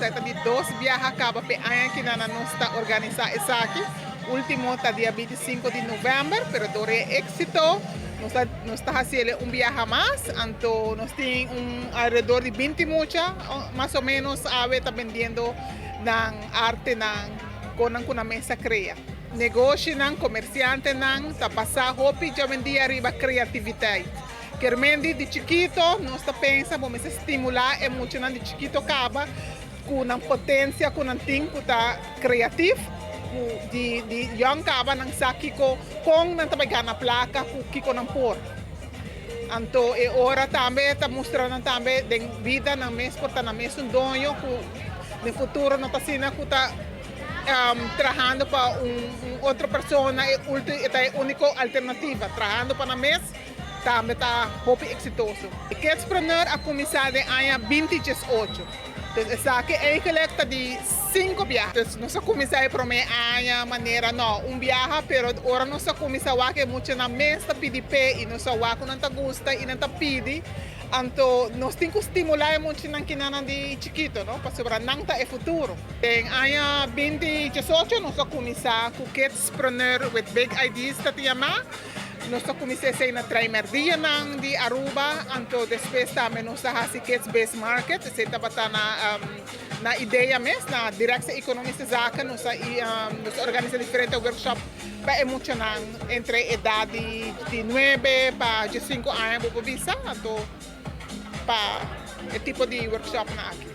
Ta di dos biaha caba pe aña cu nos ta organisa esaki. Ultimo ta dia 25 di november, pero door e exito, nos ta haciendo un biaha mas, anto nos tin un alrededor di 20 mucha, mas o menos, awe ta bendiendo nan arte nan cu nan mes a crea. Negoshi nan, comerciante nan, ta pasa hopi awendia riba creatividad. Kiermen di chikito, nos ta pensa, ban stimula e mucha nan di chikito caba, cu nan potencia, cu nan tin, cu ta creativo, di young caba nan sa kico con nan tambe gana placa, cu kico nan por. Anto, e ora tambe ta mustra tambe den bida nan mes por ta nan mes un doño, cu den futuro no ta asina cu ta trahando pa un otro persona e e unico alternativa, trahando pa nan mes tambe ta hopi exitoso. Kidspreneur a cuminsa den aña 2018. Dus esaki eigenlijk ta di cinco biaha. Dus nos a cuminsa e prome aña manera no, un biaha, pero ora nos a cuminsa wak e mucha nan mes ta pidi pe y nos a wak nan ta gusta y nan ta pidi. Anto nos tin cu stimula e mucha nan kinan di chikito, no? Pasobra nan ta e futuro. Den aña 2018 nos a cuminsa cu Kidspreneur with Big Ideas ta yama. Nos a cuminsa na Traimerdia nan di Aruba, anto despues tambe nos a hasi Kids Base Market, esey tabata na idea mes, na Directie Economische Zaken, nos a organisa diferente workshop pa e mucha nan entre edad di 9 pa 5 aña, bo bisa, anto pa e tipo di workshop nan aki.